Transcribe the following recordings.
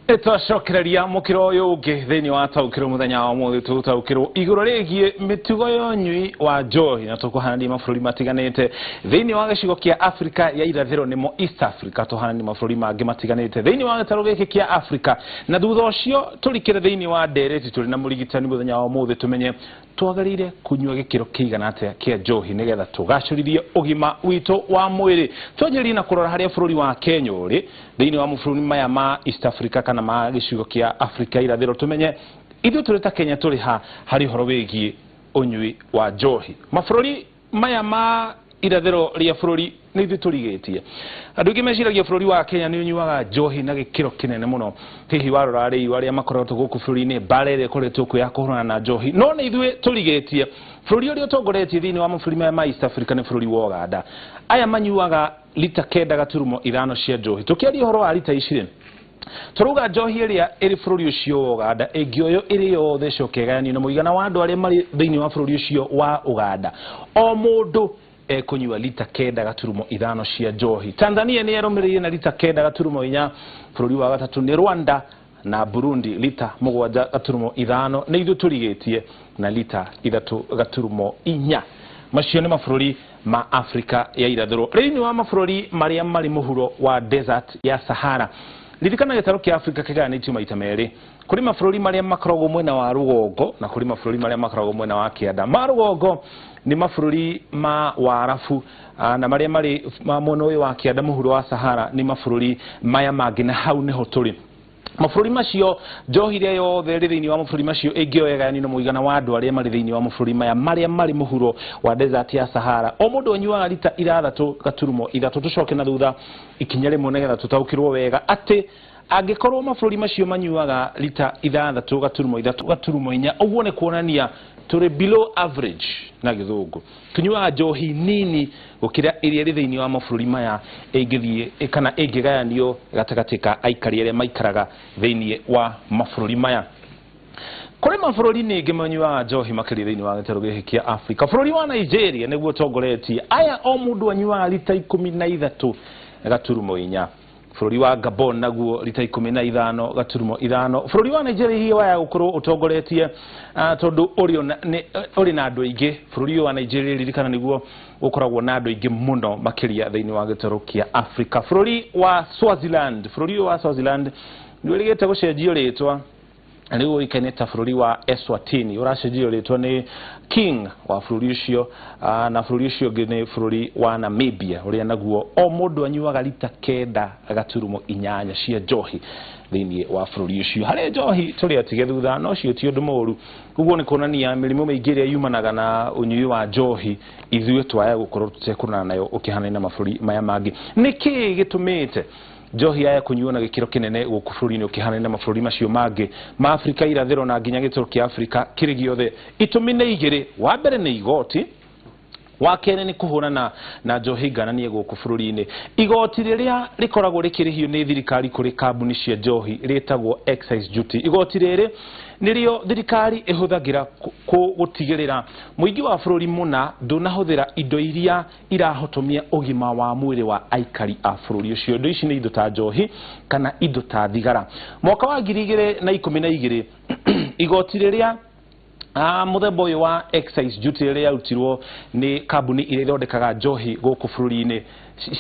Twacokereria mũkĩro ũyũ ũngĩ thĩinĩ wa taũkĩrwo mũthenya wa ũmũthĩ, tũgũtaũkĩrwo igũrũ rĩgiĩ mĩtugo ya ũnyui wa njohi na tũkũhanania mabũrũri matiganĩte thĩinĩ wa gĩcigo kĩa Afrika ya irathĩro, nĩmo East Africa. Tũhananie mabũrũri mangĩ matiganĩte thĩinĩ wa gĩtarũ gĩkĩ kĩa Afrika, na thutha ũcio tũrikĩre thĩinĩ wa ndereti tũrĩ na mũrigitani mũthenya wa ũmũthĩ, tũmenye twagĩrĩire kunyua gĩkĩro kĩigana atĩa kĩa njohi nĩgetha tũgacĩrithie ũgima witũ wa mwĩrĩ. Twanjĩrĩrie na kũrora harĩa bũrũri wa Kenya ũrĩ thĩinĩ wa mabũrũri maya ma East Africa kana ma gĩcigo kĩa Afrika irathĩro, tũmenye ithuĩ tũrĩ ta Kenya tũrĩ ha harĩ ũhoro wĩgiĩ ũnyui wa njohi. Mabũrũri maya ma irathĩro rĩa bũrũri nĩ ithuĩ tũrigĩtie. Andũ aingĩ meciragia bũrũri wa Kenya nĩ ũnyuaga njohi na gĩkĩro kĩnene mũno, hihi warora rĩu arĩa makoretwo gũkũ bũrũri-inĩ, mbara ĩrĩa ĩkoretwo kuo ya kũhũrana na njohi, no nĩ ithuĩ tũrigĩtie. Bũrũri ũrĩa ũtongoretie thĩinĩ wa mabũrũri maya ma East Africa nĩ bũrũri wa Ũganda. Aya manyuaga lita 9.5 cia njohi. Tũkĩaria ũhoro wa lita ici rĩ, tũrauga njohi ĩrĩa ĩrĩ bũrũri ũcio wa Ũganda ĩngĩoywo ĩrĩ yothe ĩcoke ĩgayanio na mũigana wa andũ arĩa marĩ thĩinĩ wa bũrũri ũcio wa Ũganda, o mũndũ ekũnyua lita 9.5 cia njohi. Tanzania nĩ ĩrũmĩrĩire na lita 9.4. Bũrũri wa gatatũ nĩ Rwanda na Burundi, lita 7.5. Nĩ ithuĩ tũrigĩtie na lita 3.4. Macio nĩ mabũrũri ma Afrika ya irathĩro. Thĩinĩ wa mabũrũri marĩa marĩ mũhuro wa desert ya Sahara, ririkana gĩtarũ kĩa Afrika kĩgayanĩtio maita merĩ: kũrĩ mabũrũri marĩa makoragwo mwena wa rũgongo na kũrĩ mabũrũri marĩa makoragwo mwena wa kĩanda. Ma rũgongo nĩ mabũrũri ma Waarabu, na marĩa marĩ ma mwena ũyũ wa kĩanda mũhuro wa Sahara nĩ mabũrũri maya mangĩ, na hau nĩho tũrĩ. Mabũrũri macio, njohi ĩrĩa yothe ĩrĩ thĩinĩ wa mabũrũri macio ĩngĩoya ĩgayanio na mũigana wa andũ arĩa marĩ thĩinĩ wa mabũrũri maya marĩa marĩ mũhuro wa desert ya Sahara, o mũndũ anyuaga lita 6.3. Tũcoke na thutha ikinya rĩmwe nĩgetha tũtaũkĩrwo wega atĩ angĩkorwo mabũrũri macio manyuaga lita 6.3.4, ũguo nĩ kuonania tũrĩ below average. Na gĩthũngũ tũnyuaga njohi nini gũkĩra ĩrĩa ĩrĩ thĩinĩ wa mabũrũri maya ĩngĩthiĩ kana ĩngĩgayanio gatagatĩ ka aikari arĩa maikaraga thĩinĩ wa mabũrũri maya. Kũrĩ mabũrũri ningĩ manyuaga njohi makĩria thĩinĩ wa gĩtarũ gĩkĩ kĩa Afrika. Bũrũri wa Nigeria nĩguo ũtongoretie. Aya o mũndũ anyuaga lita 13.4. Bũrũri wa Gabon naguo lita 15.5. Bũrũri wa Nigeria hihi waya gũkorwo ũtongoretie tondũ ũrĩ na andũ aingĩ. Bũrũri ũyũ wa Nigeria, ririkana, nĩguo ũkoragwo na andũ aingĩ mũno makĩria thĩinĩ wa gĩtarũ kĩa Afrika. Bũrũri wa Swaziland, bũrũri ũyũ wa Swaziland nĩ ũrĩgĩte gũcenjio rĩtwa, rĩu ũĩkaine ta bũrũri wa Eswatini. Ũracenjirio rĩtwa nĩ king wa bũrũri ũcio. Na bũrũri ũcio ũngĩ nĩ bũrũri wa Namibia, ũrĩa naguo o mũndũ anyuaga lita 9.8 cia njohi thĩinĩ wa bũrũri ũcio. Harĩ njohi tũrĩ atige thutha, no ũcio ti ũndũ mũũru. Ũguo nĩ kuonania mĩrimũ mĩingĩ ĩrĩa yumanaga na ũnyui wa njohi ithuĩ twaya gũkorwo tũtekũrana nayo ũkĩhanania na mabũrũri maya mangĩ. Nĩ kĩĩ gĩtũmĩte njohi yaya kũnyuo na gĩkĩro kĩnene gũkũ bũrũri-inĩ ũkĩhanania na mabũrũri macio mangĩ ma Afrika irathĩro na nginya gĩtarũ kĩa Afrika kĩrĩ gĩothe? Itũmi nĩ igĩrĩ. Wa mbere nĩ igoti, wa kerĩ nĩ kũhũrana na njohi ngananie gũkũ bũrũri-inĩ. Igoti rĩrĩa rĩkoragwo rĩkĩrĩhio nĩ thirikari kũrĩ kambuni cia njohi rĩtagwo excise duty. Igoti rĩrĩ nĩrĩo thirikari ĩhũthagĩra gũtigĩrĩra mũingĩ wa bũrũri mũna ndũnahũthĩra indo iria irahotomia ũgima wa mwĩrĩ wa aikari a bũrũri ũcio. Indo ici nĩ indo ta njohi kana indo ta thigara. Mwaka wa 2012 igoti rĩrĩa mũthemba ũyũ wa excise duty rĩrĩa yarutirwo nĩ kambuni iria ithondekaga njohi gũkũ bũrũri-inĩ,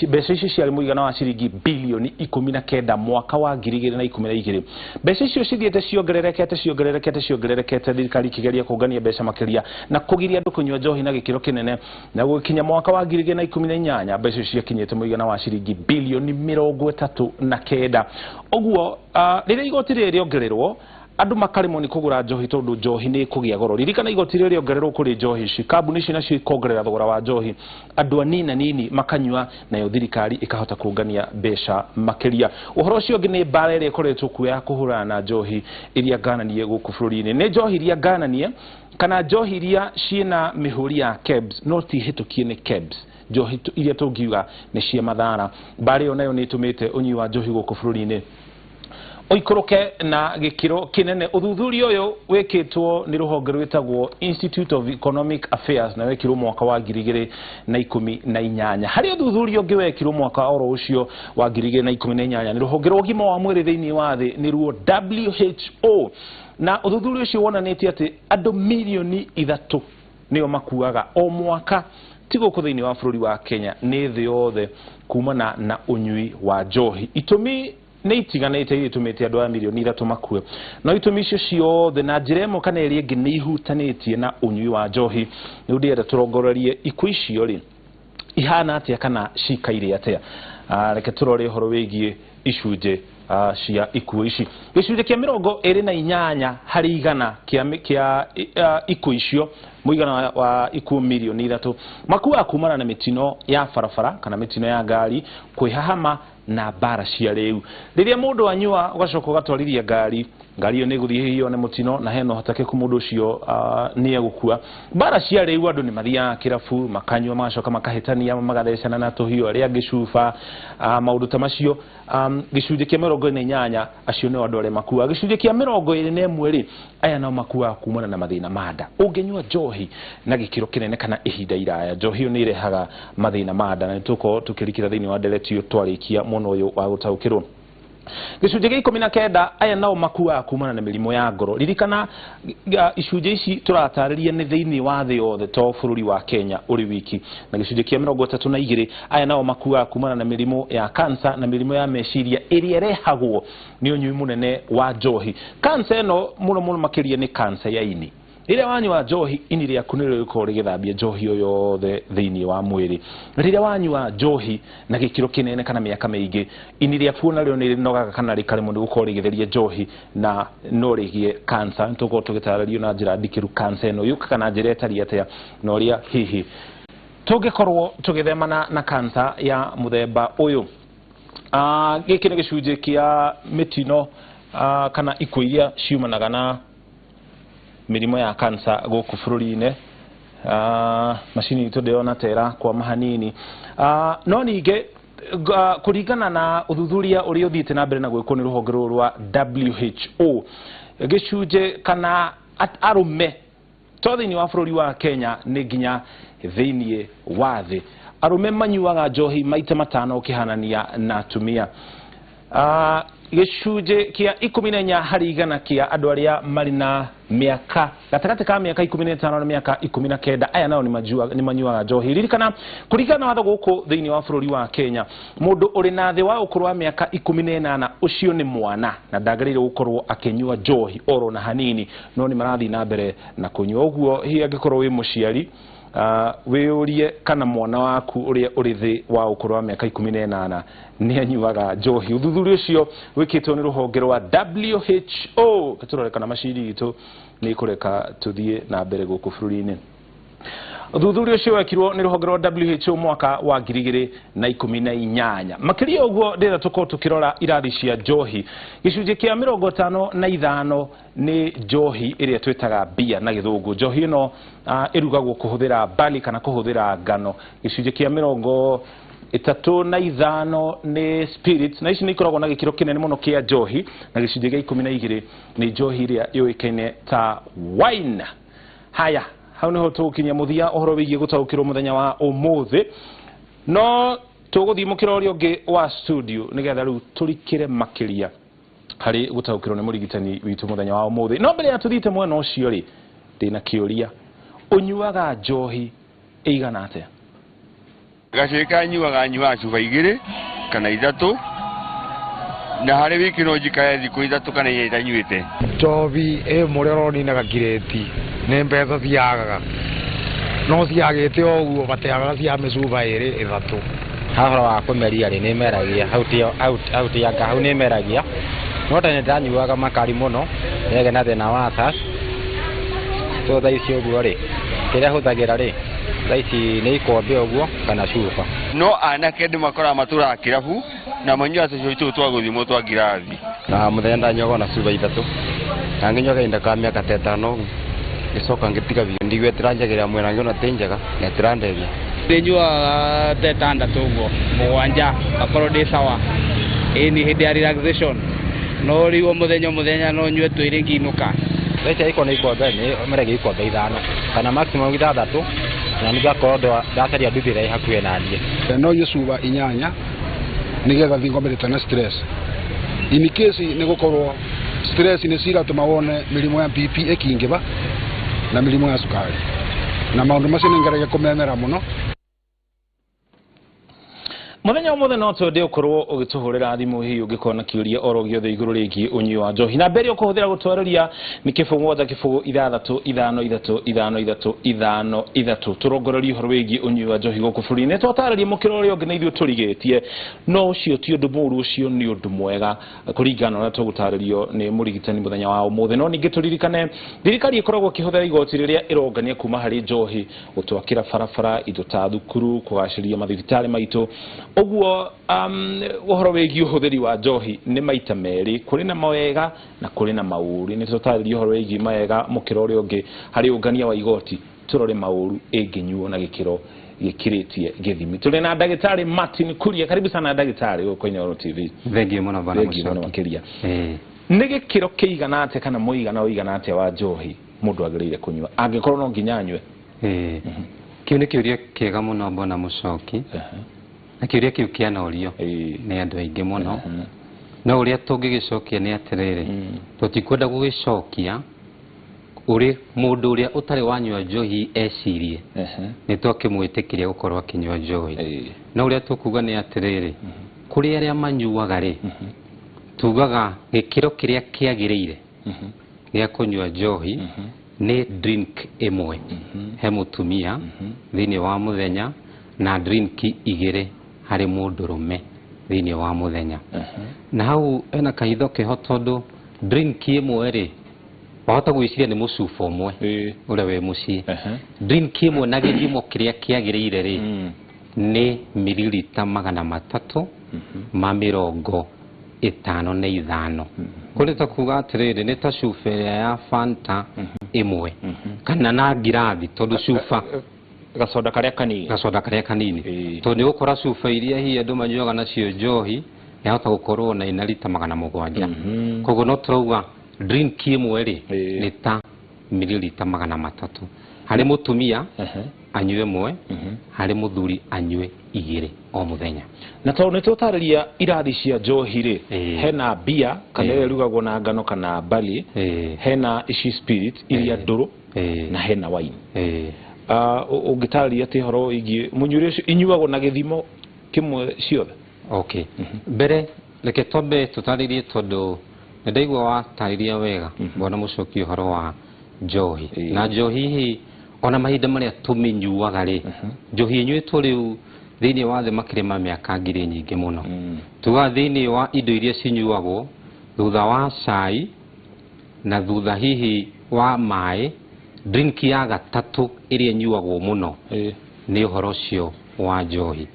mbeca icio ciarĩ mũigana wa ciringi bilioni 19 mwaka wa 2012. Mbeca icio cithiĩte ciongererekete, ciongererekete, ciongererekete, thirikari ikĩgeria kũngania mbeca makĩria na kũgiria andũ kũnyua njohi na gĩkĩro kĩnene, na gũgĩkinya mwaka wa 2018 mbeca icio ciakinyĩte mũigana wa ciringi bilioni 39. Ũguo rĩrĩa igoti rĩrĩ rĩongererwo, andũ makaremwo nĩ kũgũra njohi tondũ njohi nĩ ĩkũgĩa goro. Ririkana igoti rĩrĩ rĩongererwo kũrĩ njohi ici, kambuni ici nacio ikongerera thogora wa njohi, andũ anini nini makanyua, nayo thirikari ĩkahota kũngania mbeca makĩria. Ũhoro ũcio ũngĩ nĩ mbara ĩrĩa ĩkoretwo kuo ya kũhũrana na njohi iria ngananie gũkũ bũrũri-inĩ. Nĩ njohi iria ngananie kana njohi iria ciĩna mĩhũri ya KEBS no ti hĩtũkie nĩ KEBS, njohi iria tũngiuga nĩ cia mathara. Mbara ĩyo nayo nĩ ĩtũmĩte ũnyui wa njohi gũkũ bũrũri-inĩ Ũikũrũke na gĩkĩro kĩnene. Ũthuthuria ũyũ wĩkĩtwo nĩ rũhonge rwĩtagwo Institute of Economic Affairs na wekirwo mwaka wa 2018. Harĩ ũthuthuria ũngĩ wekirwo mwaka oro ũcio wa 2018 nĩ rũhonge rwa ũgima wa mwĩrĩ thĩinĩ wa thĩ, nĩruo WHO, na ũthuthuria ũcio wonanĩtie atĩ andũ mirioni 3 nĩo makuaga o mwaka, ti gũkũ thĩinĩ wa bũrũri wa Kenya, nĩ thĩ yothe, kumana na ũnyui wa njohi. Itũmi nĩ itiganĩte iria itũmĩte andũ aya mirioni 3 makue, no itũmi icio ciothe na njĩra ĩmwe kana ĩrĩa ĩngĩ nĩ ihutanĩtie na ũnyui wa njohi. Nĩ ndĩrenda tũrongorerie ikuũ icio rĩ ihana atĩa kana cikaire atĩa. Reke tũrore ũhoro wĩgiĩ icunjĩ cia ikuũ ici. Gĩcunjĩ kĩa 28% kĩa ikuũ icio, mũigana wa ikuũ mirioni 3, makuaga kumana na mĩtino ya barabara kana mĩtino ya ngari, kwĩhahama na mbara cia rĩu. Rĩrĩa mũndũ anyua ũgacoka ũgatwarithia ngari, ngari ĩyo nĩ ĩgũthiĩ hihi yone mũtino na hena ũhotekeku mũndũ ũcio nĩ egũkua. Mbara cia rĩu, andũ nĩ mathiaga kĩrabu makanyua, magacoka makahĩtania, magathecana na tũhiũ, arĩa angĩ cuba, maũndũ ta macio. Gĩcunjĩ kĩa 48, acio nĩo andũ arĩa makuaga. Gĩcunjĩ kĩa 21 rĩ, aya nao makuaga kumana na mathĩna ma nda. Ũngĩnyua njohi na gĩkĩro kĩnene kana ihinda iraya, njohi ĩyo nĩ ĩrehaga mathĩna ma nda, na nĩ tũgũkorwo tũkĩrikĩra thĩinĩ wa ndereti ĩyo twarĩkia mwena ũyũ wa gũtaũkĩrwo. Gĩcunjĩ gĩa 19, aya nao makuaga kumana na mĩrimũ ya ngoro. Ririkana icunjĩ ici tũratarĩria nĩ thĩinĩ wa thĩ yothe, to bũrũri wa Kenya ũrĩ wiki. Na gĩcunjĩ kĩa 32, aya nao makuaga kumana na mĩrimũ ya kansa na mĩrimũ ya meciria ĩrĩa ĩrehagwo nĩ ũnyui mũnene wa njohi. Kansa ĩno mũno mũno makĩria nĩ kansa ya ini. Rĩrĩa wanyua njohi, ini rĩaku nĩrĩo rĩkoragwo rĩgĩthambia njohi ĩyo yothe thĩinĩ wa mwĩrĩ. Rĩrĩa wanyua njohi na gĩkĩro kĩnene kana mĩaka mĩingĩ, ini rĩaku onarĩo nĩ rĩnogaga kana rĩkaremwo nĩ gũkorwo rĩgĩtheria njohi na no rĩgĩe kansa. Nĩ tũgũkorwo tũgĩtarĩrio na njĩra ndikĩru kansa ĩno yũkaga na njĩra ĩtariĩ atĩa na ũrĩa hihi tũngĩkorwo tũgĩthemana na kansa ya mũthemba ũyũ. Gĩkĩ nĩ gĩcunjĩ kĩa mĩtino kana ikuũ iria ciumanaga na mĩrimũ ya kansa gũkũ bũrũri-inĩ. Macini itũ ndĩrona ta ĩrakwama hanini. No ningĩ kũringana na ũthuthuria ũrĩa ũthiĩte na mbere na gwĩkwo nĩ rũhonge rũrũ rwa WHO, gĩcunjĩ kana arũme, to thĩinĩ wa bũrũri wa Kenya, nĩ nginya thĩinĩ wa thĩ, arũme manyuaga njohi maita matano ũkĩhanania na atumia. Gĩcunjĩ kĩa 14% kĩa andũ arĩa marĩ na mĩaka gatagatĩ ka mĩaka 15 na mĩaka 19, aya nao nĩ manyuaga njohi. Ririkana, kũringana na watho gũkũ thĩinĩ wa bũrũri wa Kenya, mũndũ ũrĩ na thĩ wa ũkũrũ wa mĩaka 18, ũcio nĩ mwana na ndagĩrĩire gũkorwo akĩnyua njohi oro na hanini, no nĩ marathiĩ na mbere na kũnyua. Ũguo hihi angĩkorwo wĩ mũciari, wĩyũrie kana mwana waku ũrĩa ũrĩ thĩ wa ũkũrũ wa mĩaka 18 nĩ anyuaga njohi. Ũthuthuria ũcio wĩkĩtwo nĩ rũhonge rwa WHO. Tũrore kana macini itũ nĩ ĩkũreka tũthiĩ na mbere gũkũ bũrũri-inĩ. Ũthuthuria ũcio wekirwo nĩ rũhonge rwa WHO mwaka wa 2018. Makĩria ũguo, ndĩrenda tũkorwo tũkĩrora irathi cia njohi. Gĩcunjĩ kĩa 55 nĩ njohi ĩrĩa twĩtaga bia na gĩthũngũ. Njohi ĩno ĩrugagwo kũhũthĩra barley kana kũhũthĩra ngano. Gĩcunjĩ kĩa 35 nĩ spirits, na ici nĩ ikoragwo na gĩkĩro kĩnene mũno kĩa njohi, na gĩcunjĩ gĩa 12 nĩ njohi ĩrĩa yũĩkaine ta wine. Haya, hau niho tũgũkinyia mũthia ũhoro wĩgiĩ gũtaũkĩrwo mũthenya wa ũmũthĩ, no tũgũthiĩ mũkĩra ũrĩa ũngĩ wa studio nĩgetha rĩu tũrikĩre makĩria harĩ gũtaũkĩrwo nĩ mũrigitani witũ mũthenya wa ũmũthĩ. No mbere ya tũthiĩte mwena ũcio rĩ, ndĩna kĩũria: ũnyuaga njohi ĩigana atĩa? Gacĩrĩ kanyuaga, nyuaga cuba igĩrĩ kana ithatũ, na harĩ wiki no njikare thikũ 3 kana 4 itanyuĩte. Njohi ĩ mũrĩa ũroninaga kirĩti nĩ mbeca ciagaga, no ciagĩte o ũguo batiagaga cia mĩcuba ĩrĩ ĩthatũ. Ha ũhoro wa kũmeria rĩ, nĩ meragia hau, ti hau, ti anga hau nĩ meragia, no tene ndanyuaga makari mũno, ndagĩa na thĩna wa thirst. So thaa ici ũguo rĩ, kĩrĩa hũthagĩra rĩ thaa ici nĩ ikombe ũguo kana cuba. No anake ndĩmakoraga matũraga kĩrabu na manyuaga tũcũi tũu twa gũthimwo twa ngirathi. Na mũthenya ndanyuaga ona cuba ithatũ, na ngĩnyua kahinda ka mĩaka ta ĩtano ũguo, ngĩcoka ngĩtiga biũ, ndigua ĩtiranjagĩrĩra mwĩrĩ, ngĩona ti njega na ĩtirandeithia. Ndĩnyuaga ta ĩtandatũ ũguo, mũgwanja, ngakorwo ndĩ sawa. Ĩni hĩndĩ ya relaxation. No rĩu o mũthenya o mũthenya no nyue twĩrĩ nginũka. Mbeca iko nĩ ikombe nĩ meragia ikombe ithano kana maximum ithathatũ, na nĩngakorwo ndacaria nduthi ĩrĩa ĩ hakuhĩ na niĩ. No nyue cuba inyanya nĩgetha thiĩ ngomerete na stress. In case nĩ gũkorwo stress nĩ ciratũma wone mĩrimũ ya BP ĩkĩingĩva na mĩrimũ ya cukari, na maũndũ macio nĩ ngeragia kũmemera mũno. Muthenya ũmũthĩ no twende ũkorwo ũgĩtũhũrĩra thimũ hihi ũngĩkorwo na kĩũria oro gĩothe igũrũ rĩgiĩ ũnyui wa njohi. Namba ĩrĩa ũkũhũthĩra gũtwarĩria nĩ 0 7 0 6 5 3 5 3 5 3. Tũrongorerie ũhoro wĩgiĩ ũnyui wa njohi gũkũ bũrũri-inĩ. Twatarĩria mũkĩra ũrĩa ũngĩ na ithuĩ tũrigĩtie, no ũcio ti ũndũ mũũru, ũcio nĩ ũndũ mwega kũringana na ũrĩa tũgũtarĩrio nĩ mũrigitani mũthenya wa ũmũthĩ. No ningĩ tũririkane thirikari ĩkoragwo ĩkĩhũthĩra igoti rĩrĩa ĩrongania kuma harĩ njohi gũtwakĩra barabara, indo ta thukuru, kũgacĩria mathibitarĩ maitũ. Ũguo ũhoro wĩgiĩ ũhũthĩri wa njohi nĩ maita merĩ, kũrĩ na mawega na kũrĩ na maũru. Nĩ tũtarĩria ũhoro wĩgiĩ mawega mũkĩra ũrĩa ũngĩ harĩ ũngania wa igoti, tũrore maũru ĩngĩnyuo na gĩkĩro gĩkĩrĩtie gĩthimi. Tũrĩ na ndagĩtarĩ Martin Kuria. Karibu sana ndagĩtarĩ gũkũ Inooro TV. Thengiũ mũno bwana. Thengiũ mũno. Mũcoki. Makĩria nĩ gĩkĩro kĩigana atĩa kana mũigana ũigana atĩa wa njohi mũndũ agĩrĩire kũnyua angĩkorwo no nginya anyue? Kĩu nĩ kĩũria kĩega mũno bwana Mũcoki, na kĩũria kĩu kĩanorio nĩ andũ aingĩ mũno, no ũrĩa tũngĩgĩcokia nĩ atĩrĩrĩ, tũtikwenda gũgĩcokia ũrĩ mũndũ ũrĩa ũtarĩ wanyua njohi ecirie nĩ twakĩmwĩtĩkĩria gũkorwo akĩnyua njohi, no ũrĩa tũkuga nĩ atĩrĩrĩ, kũrĩ arĩa manyuaga rĩ, tugaga gĩkĩro kĩrĩa kĩagĩrĩire gĩa kũnyua njohi nĩ drink ĩmwe he mũtumia thĩinĩ wa mũthenya na drink igĩrĩ harĩ mũndũrũme thĩinĩ wa mũthenya. Na hau hena kahitho keho, tondũ drink ĩmwe rĩ, wahota gwĩciria nĩ mũcuba ũmwe ũrĩa wĩ mũciĩ. Drink ĩmwe na gĩthimo kĩrĩa kĩagĩrĩire rĩ, nĩ mililita 355. Kũrĩ ta kuga atĩrĩrĩ, nĩ ta cuba ĩrĩa ya Fanta ĩmwe kana na ngirathi, tondũ cuba gacoda karĩa kanini. Gacoda karĩa kanini, tondũ nĩ ũgũkora cuba iria hihi andũ manyuaga nacio njohi yahota gũkorwo na ina rita 700. Koguo no tũrauga drink ĩmwe rĩ, nĩ ta mililita 300. Harĩ mũtumia anyue ĩmwe, harĩ mũthuri anyue igĩrĩ o mũthenya. Na tondũ nĩ tũtarĩria irathi cia njohi rĩ, hena bia kana ĩrĩa ĩrugagwo na ngano kana barley, hena ici spirit iria ndũrũ, na hena wine. Ũngĩtarĩria atĩ ũhoro wĩgiĩ mũnyuĩre ũcio, inyuagwo na gĩthimo kĩmwe ciothe? Okay, mbere reke twambe tũtarĩrie, tondũ nĩ ndaigua watarĩria wega bwana Mũcoki ũhoro wa njohi. Na njohi hihi ona mahinda marĩa tũmĩnyuaga rĩ, njohi ĩnyuĩtwo rĩu thĩinĩ wa thĩ makĩria ma mĩaka ngiri nyingĩ mũno. Tugaga thĩinĩ wa indo iria cinyuagwo thutha wa cai na thutha hihi wa maĩ, drink ya gatatũ ĩrĩa ĩnyuagwo mũno nĩ ũhoro ũcio wa njohi.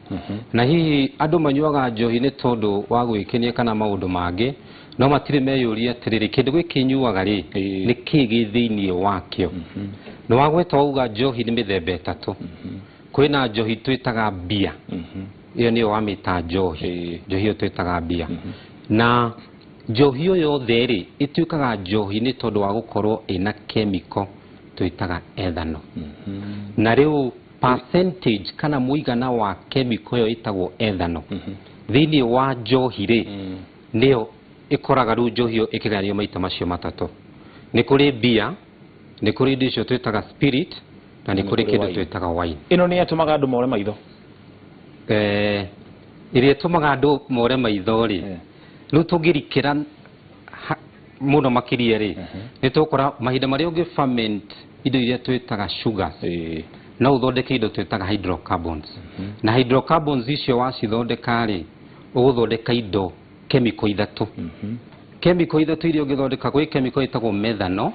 Na hihi andũ manyuaga njohi nĩ tondũ wa gwĩkenia kana maũndũ mangĩ, no matirĩ meyũria atĩrĩrĩ, kĩndũ gĩkĩ nyuaga rĩ, nĩ kĩĩ gĩ thĩinĩ wakĩo? Nĩ wagweta wauga njohi nĩ mĩthemba ĩtatũ. Kwĩna njohi twĩtaga bia, ĩyo nĩyo wamĩta njohi, njohi ĩyo twĩtaga bia. Na njohi ĩyo yothe rĩ, ĩtuĩkaga njohi nĩ tondũ wa gũkorwo ĩna chemical twĩtaga ethanol. Na rĩu percentage kana mũigana wa chemical ĩyo ĩtagwo ethanol thĩinĩ wa njohi rĩ, nĩyo ĩkoraga rĩu njohi ĩyo ĩkĩgayanio maita macio matatũ. Nĩ kũrĩ bia, nĩ kũrĩ indo icio twĩtaga spirit, na nĩ kũrĩ kĩndũ twĩtaga wine. Ĩno nĩ yatũmaga andũ more maitho? Ĩrĩa ĩtũmaga andũ more maitho rĩ, rĩu tũngĩrikĩra mũno makĩria rĩ, nĩ tũgũkora mahinda marĩa ũngĩ ferment indo iria twĩtaga sugars, no ũthondeke indo twĩtaga hydrocarbons. Na hydrocarbons icio wacithondeka rĩ, ũgũthondeka indo chemical ithatũ. Chemical ithatũ iria ũngĩthondeka, gwĩ chemical ĩtagwo methanol,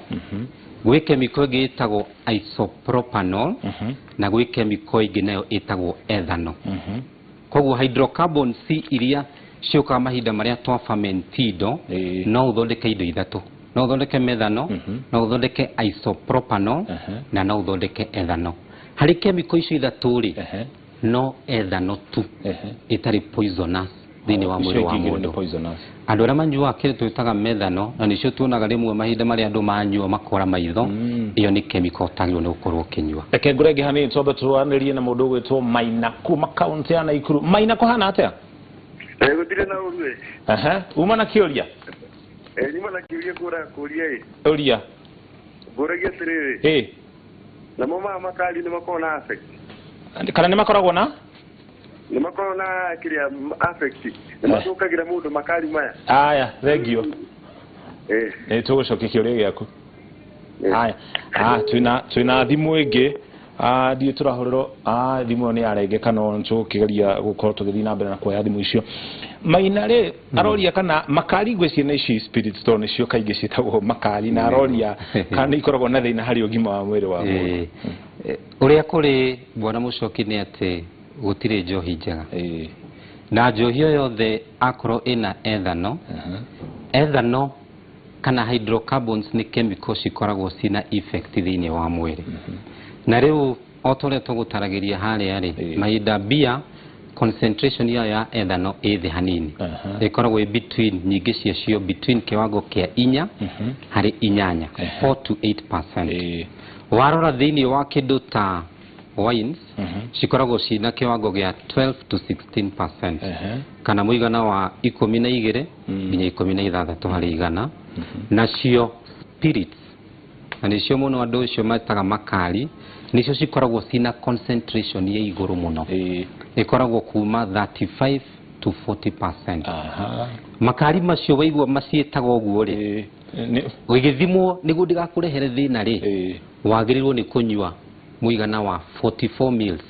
gwĩ chemical ĩngĩ ĩtagwo isopropanol, na gwĩ chemical ĩngĩ nayo ĩtagwo ethanol. Koguo hydrocarbons iria ciũkaga mahinda marĩa twa ferment indo, no ũthondeke indo ithatũ: no ũthondeke methanol, no ũthondeke isopropanol, na no ũthondeke ethanol. Harĩ chemical icio ithatũ rĩ, no ethanol tu ĩtarĩ poisonous. Thĩinĩ wa Icio mwĩrĩ wa ingĩ igĩrĩ nĩ mũndũ. poisonous. Andũ arĩa manyuaga kĩndũ twĩtaga methanol, na nĩcio tuonaga rĩmwe mahinda marĩa andũ manyua makora maitho, ĩyo nĩ chemical ũtagĩrĩirwo nĩ gũkorwo ũkĩnyua. Reke ngũrenge hanini twambe twanĩrie na mũndũ ũgwĩtwo Maina kuma kaunti ya Naikuru. Maina, kũhana atĩa? Gũtirĩ na ũru ĩ. Aha, uma na kĩũria. Nyuma na kĩũria kũra kũria ĩ. Ũria. Ngũragia atĩrĩrĩ. Ĩ. Namo maya makali nĩ makoragwo na affect? Kana nĩ makoragwo na Nĩ makoragwo na kĩrĩa, affect? Nĩ mathũkagĩra mũndũ makali maya? Aya, thengio. Nĩ tũgũcokia kĩũria gĩaku. Aya, twĩna thimũ ĩngĩ. Ndiũ tũrahũrĩrwo. Thimũ ĩyo nĩ yarengeka, no tũkĩgeria gũkorwo tũgĩthiĩ na mbere na kuoya thimũ icio. Maina rĩ, aroria kana makari, ngwĩciria nĩ ici spirits, tondũ nĩcio kaingĩ ciĩtagwo makari, na aroria kana nĩ ikoragwo na thĩna harĩ ũgima wa mwĩrĩ wa mũndũ. Ũrĩa kũrĩ, bwana Mũcoki, nĩ atĩ gũtirĩ njohi njega, na njohi o yothe akorwo ĩna ethanol, ethanol kana hydrocarbons nĩ chemical cikoragwo cina effect thĩinĩ wa mwĩrĩ. Na rĩu o ta ũrĩa tũgũtaragĩria harĩa rĩ, mahinda bia concentration yayo ya ethanol ĩ thĩ hanini, ĩkoragwo ĩ between, nyingĩ ciacio between kĩwango kĩa 4 harĩ 8, 4 to 8%. Warora thĩinĩ wa kĩndũ ta wines, cikoragwo cina kĩwango gĩa 12 to 16%, kana mũigana wa 12 nginya 16%. Nacio spirits, na nĩcio mũno andũ acio metaga makari, nĩcio cikoragwo cina concentration ya igũrũ mũno, ĩkoragwo kuma 35 to 40%. Makari macio waigua maciĩtaga ũguo rĩ, gĩgĩthimwo nĩguo ndĩgakũrehere thĩna rĩ, wagĩrĩirwo nĩ kũnyua mũigana wa 44 mils.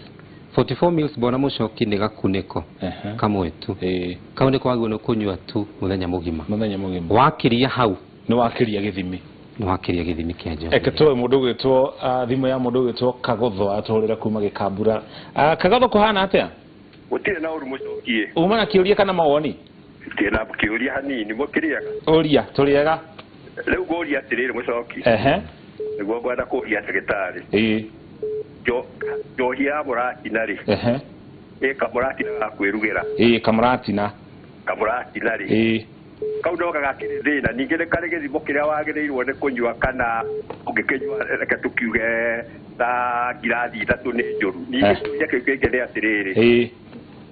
44 mils, bwana Mũcoki, nĩ gakunĩko kamwe tu. Kau nĩko wagĩrĩirwo nĩ kũnyua tu mũthenya mũgima. Mũthenya mũgima. Wakĩria hau, nĩ wakĩria gĩthimi. Nĩ wakĩria gĩthimi kĩa njohi. Eke tuoe mũndũ ũgwĩtwo, thimũ ya mũndũ ũgwĩtwo Kagotho, atũhũrĩra kuma Gĩkambura. Kagotho, kũhana atĩa? Gũtirĩ na ũru, Mũcokie. Uma na kĩũria kana mawoni? Ndĩ na kĩũria hanini mũkĩrĩaga. Ũria, tũrĩega. Rĩu ngũria atĩrĩrĩ, Mũcoki. Nĩguo ngwenda kũria ndagĩtarĩ. Njohi ya mũratina rĩ, ĩ kamũratina ga kwĩrugĩra? Ĩĩ, kamũratina. Kamũratina rĩ, kau no gagakĩrĩ thĩna? Ningĩ nĩ karĩ gĩthimo kĩrĩa wagĩrĩirwo nĩ kũnyua, kana ũngĩkĩnyua, reke tũkiuge ta ngirathi 3, nĩ njũru? Ningĩ kĩũria kĩu kĩngĩ nĩ atĩrĩrĩ,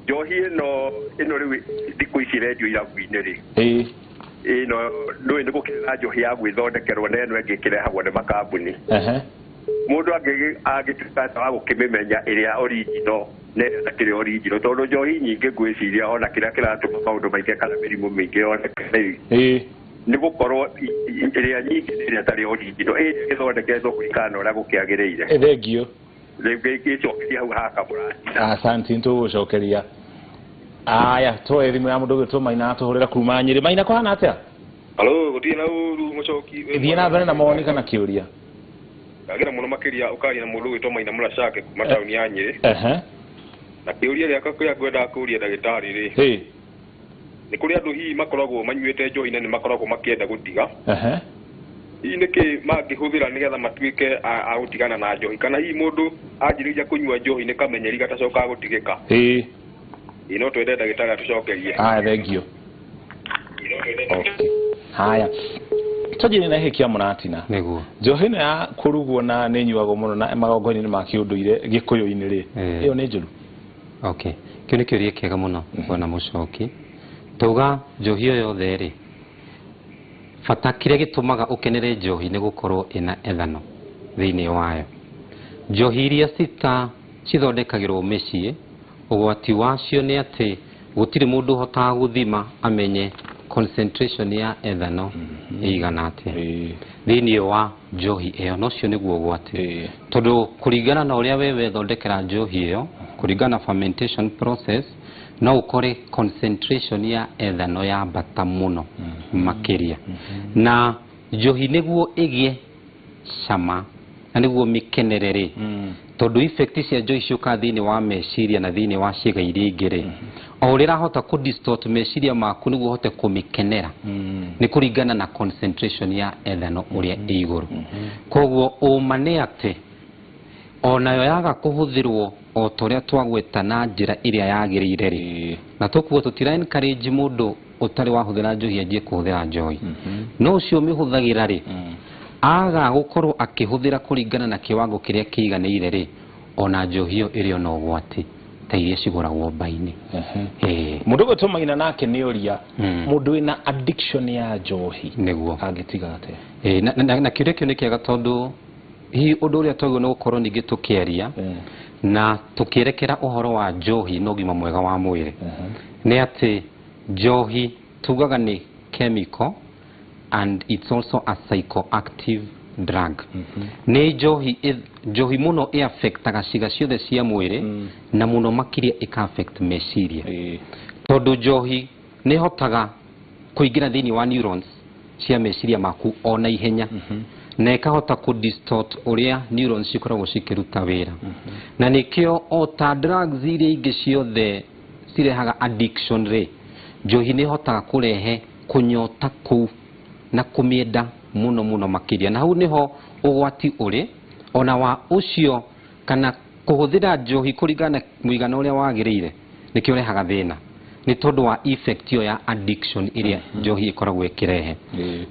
njohi ĩno rĩu thikũ ici rendio irabu-inĩ rĩ, ĩno ndũĩ nĩ gũkĩrĩ na njohi ya gwĩthondekerwo na ĩno ĩngĩ ĩkĩrehagwo nĩ makambuni. Mũndũ angĩtuĩka atĩ wa gũkĩmĩmenya ĩrĩa original na ĩrĩa ĩtakĩrĩ original, tondũ njohi nyingĩ ngwĩciria ona kĩrĩa kĩratũma maũndũ maingĩ kana mĩrimũ mĩingĩ yoneke rĩ, nĩ gũkorwo ĩrĩa nyingĩ nĩ ĩrĩa ĩtarĩ original, ĩrĩa ĩthondeketwo kũringana na ũrĩa gũkĩagĩrĩire. Thengio. Rĩu ngĩcokeria hau ha kamũratina. Asanti, nĩtũgũcokeria. Aya, tuoe thimũ ya mũndũ ũgwĩtwo Maina, atũhũrĩra kuma Nyĩrĩ. Maina, kũhana atĩa? Halo, gũtirĩ na ũru, Mũcoki. Thiĩ na mbere na mawoni kana kĩũria. Ndagĩra mũno makĩria. Ũkaria na mũndũ ũgwĩtwo Maina Mũracake kuma taũni ya Nyĩrĩ. Na kĩũria gĩakwa kĩrĩa ngwendaga kũũria ndagĩtarĩ rĩ, nĩ kũrĩ andũ hihi makoragwo manyuĩte njohi na nĩ makoragwo makĩenda gũtiga. Hihi nĩkĩ mangĩhũthĩra nĩgetha matuĩke a gũtigana na njohi, kana hihi mũndũ anjĩrĩria kũnyua njohi nĩ kamenyeri gatacokaga gũtigĩka? Ĩ, no twende ndagĩtarĩ atũcokerie. Aya, thengio. Okay. Haya, twanjĩrĩrie na gĩkĩ kĩa mũratina. Nĩguo. Njohi ĩno ya kũrugwo na nĩ nyuagwo mũno na magongona-inĩ ma kĩũndũire gĩkũyũ-inĩ rĩ, ĩyo nĩ njũru? Okay, kĩu nĩ kĩũria kĩega mũno, bwana Mũcoki. Tauga njohi o yothe rĩ, bata kĩrĩa gĩtũmaga ũkenere njohi nĩ gũkorwo ĩna ethanol thĩinĩ wayo. Njohi iria cithondekagĩrwo mĩciĩ, ũgwati wacio nĩ atĩ gũtirĩ mũndũ ũhotaga gũthima amenye concentration ya ethanol ĩigana atĩa thĩinĩ wa njohi ĩyo, na ũcio nĩguo ũgwati, tondũ kũringana na ũrĩa we wethondekera njohi ĩyo, kũringana na fermentation process, no ũkore concentration ya ethanol yambata mũno makĩria. Na njohi nĩguo ĩgĩe cama na nĩguo mĩkenere rĩ, tondũ effect cia njohi ciũkaga thĩinĩ wa meciria na thĩinĩ wa ciĩga iria ingĩ rĩ, o ũrĩa ĩrahota kũ distort meciria maku nĩguo ũhote kũmĩkenera, nĩ kũringana na concentration ya ethanol ũrĩa ĩ igũrũ. Koguo ũma nĩ atĩ onayo yaga kũhũthĩrwo o ta ũrĩa twagweta na njĩra ĩrĩa yagĩrĩire rĩ, Na tũkuo tũtira encourage mũndũ ũtarĩ wahũthĩra njohi anjie kũhũthĩra njohi. No ũcio ũmĩhũthagĩra rĩ, aga gũkorwo akĩhũthĩra kũringana na kĩwango kĩrĩa kĩiganĩire rĩ, ona njohi ĩyo ĩrĩ ona ũgwati ta iria cigũragwo mba-inĩ. Mũndũ ũgwĩtwo Maina nake nĩ ũria mũndũ wĩna addiction ya njohi nĩguo angĩtiga atĩa? Na kĩũria kĩu nĩ kĩega tondũ hihi ũndũ ũrĩa twagĩrĩirwo nĩ gũkorwo ningĩ tũkĩaria na tũkĩerekera ũhoro wa njohi na ũgima mwega wa mwĩrĩ nĩ atĩ njohi tugaga nĩ chemical and it's also a psychoactive drug. Nĩ njohi njohi mũno ĩ-affectaga ciĩga ciothe cia mwĩrĩ na mũno makĩria ĩka-affect meciria. Tondũ njohi nĩ ĩhotaga kũingĩra thĩinĩ wa neurons cia meciria maku ona ihenya na ĩkahota kũ distort ũrĩa neurons cikoragwo cikĩruta wĩra. Na nĩkĩo o ta drugs iria ingĩ ciothe cirehaga addiction rĩ, njohi nĩ ĩhotaga kũrehe kũnyota kũu na kũmĩenda mũno mũno makĩria. Na hau nĩho ũgwati ũrĩ ona wa ũcio kana kũhũthĩra njohi kũringana na mũigana ũrĩa wagĩrĩire nĩkĩo ũrehaga thĩna nĩ tondũ wa effect ĩyo ya addiction ĩrĩa njohi ĩkoragwo ĩkĩrehe.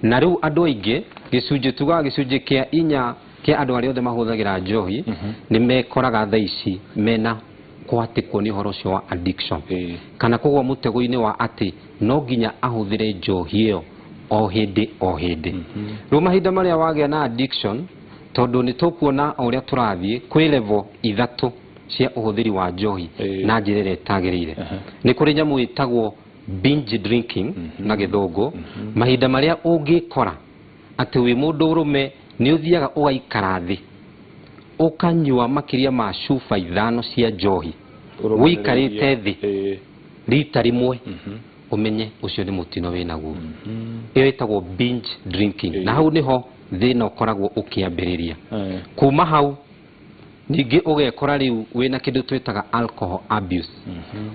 Na rĩu andũ aingĩ gĩcunjĩ tugaga gĩcunjĩ kĩa inya kĩa andũ arĩa othe mahũthagĩra njohi nĩ mekoraga thaa ici mena kũhatĩkwo nĩ ũhoro ũcio wa addiction kana kũgwa mũtego-inĩ wa atĩ no nginya ahũthĩre njohi ĩyo o hĩndĩ o hĩndĩ. Rĩu mahinda marĩa wagĩa na addiction, tondũ nĩ tũkuona o ũrĩa tũrathiĩ kwĩ level ithatũ cia ũhũthĩri wa njohi na njĩra ĩrĩa ĩtagĩrĩire. Nĩ kũrĩ nyamũ ĩtagwo binge drinking na gĩthũngũ, mahinda marĩa ũngĩkora atĩ wĩ mũndũ ũrũme nĩ ũthiaga ũgaikara thĩ ũkanyua makĩria ma cuba 5 cia njohi ũikarĩte thĩ rita rĩmwe, ũmenye ũcio nĩ mũtino wĩnaguo. Ĩyo ĩtagwo binge drinking. Na hau nĩho thĩna ũkoragwo ũkĩambĩrĩria. Kuma hau ningĩ ũgekora rĩu wĩna kĩndũ twĩtaga alcohol abuse.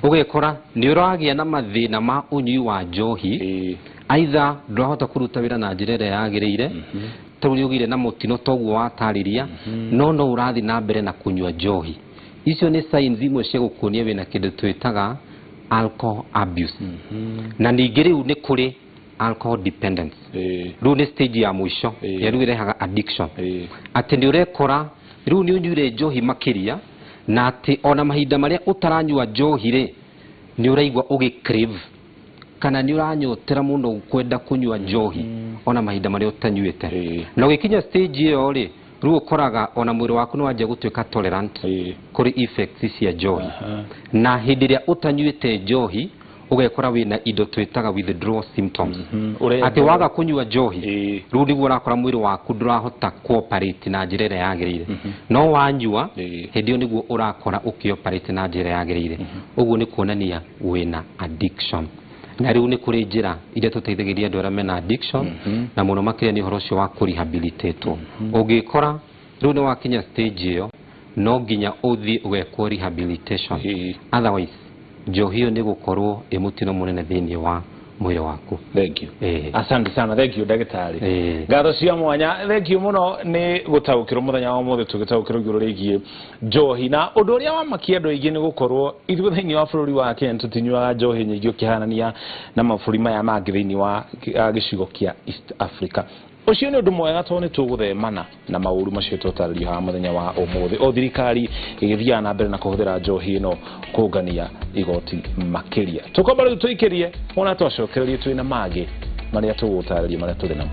Ũgekora nĩ ũragĩa na mathĩna ma ũnyui wa njohi, either ndũrahota kũruta wĩra na njĩra ĩrĩa yagĩrĩire, tondũ nĩ ũgĩire na mũtino toguo watarĩria, no no ũrathiĩ na mbere na kũnyua njohi. Icio nĩ signs imwe cia gũkuonia wĩna kĩndũ twĩtaga alcohol abuse. Na ningĩ rĩu nĩ kũrĩ alcohol dependence. Rĩu nĩ stage ya mũico ĩrĩa rĩu ĩrehaga addiction. Atĩ nĩ ũrekora rĩu nĩ ũnyuire njohi makĩria, na atĩ ona mahinda marĩa ũtaranyua njohi rĩ, nĩ ũraigua ũgĩ crave kana nĩ ũranyotera mũno kwenda kũnyua njohi ona mahinda marĩa ũtanyuĩte. Na ũgĩkinya stage ĩyo rĩ, rĩu ũkoraga ona mwĩrĩ waku nĩ wanjia gũtuĩka tolerant kũrĩ effects cia njohi. Na hĩndĩ ĩrĩa ũtanyuĩte njohi ũgekora wĩna indo twĩtaga withdrawal symptoms. Atĩ waga kũnyua njohi rĩu nĩguo ũrakora mwĩrĩ waku ndũrahota cooperate na njĩra ĩrĩa yagĩrĩire. No wanyua hĩndĩ ĩyo nĩguo ũrakora ũkĩoperate na njĩra yagĩrĩire. Ũguo nĩ kuonania wĩna addiction. Na rĩu nĩ kũrĩ njĩra iria tũteithagĩrĩria andũ arĩa mena addiction, na mũno makĩria nĩ ũhoro ũcio wa kũrehabilitatwo. Ũngĩkora rĩu nĩ wakinya stage ĩyo, no nginya ũthiĩ ũgekwo rehabilitation. Otherwise njohi ĩyo nĩ gũkorwo ĩ mũtino mũnene thĩinĩ wa mwĩrĩ waku. Thank you. Asante sana, thank you ndagĩtarĩ. Ngatho cia mwanya, thank you mũno nĩ gũtaũkĩrwo mũthenya wa ũmũthĩ tũgĩtaũkĩrwo igũrũ rĩgiĩ njohi. Na ũndũ ũrĩa wamakia andũ aingĩ nĩ gũkorwo ithuĩ thĩinĩ wa bũrũri wa Kenya tũtinyuaga njohi nyingĩ ũkĩhanania na mabũrũri maya mangĩ thĩinĩ wa gĩcigo kĩa East Africa. Ũcio nĩ ũndũ mwega tondũ nĩ tũgũthemana na maũru macio twatarĩrio haha mũthenya wa ũmũthĩ. O thirikari ĩgĩthiaga na mbere na kũhũthĩra njohi ĩno kũngania igoti makĩria. Tũkwamba rĩu tũikĩrie ona twacokererie twĩna mangĩ marĩa tũgũtarĩria marĩa tũrĩ namo.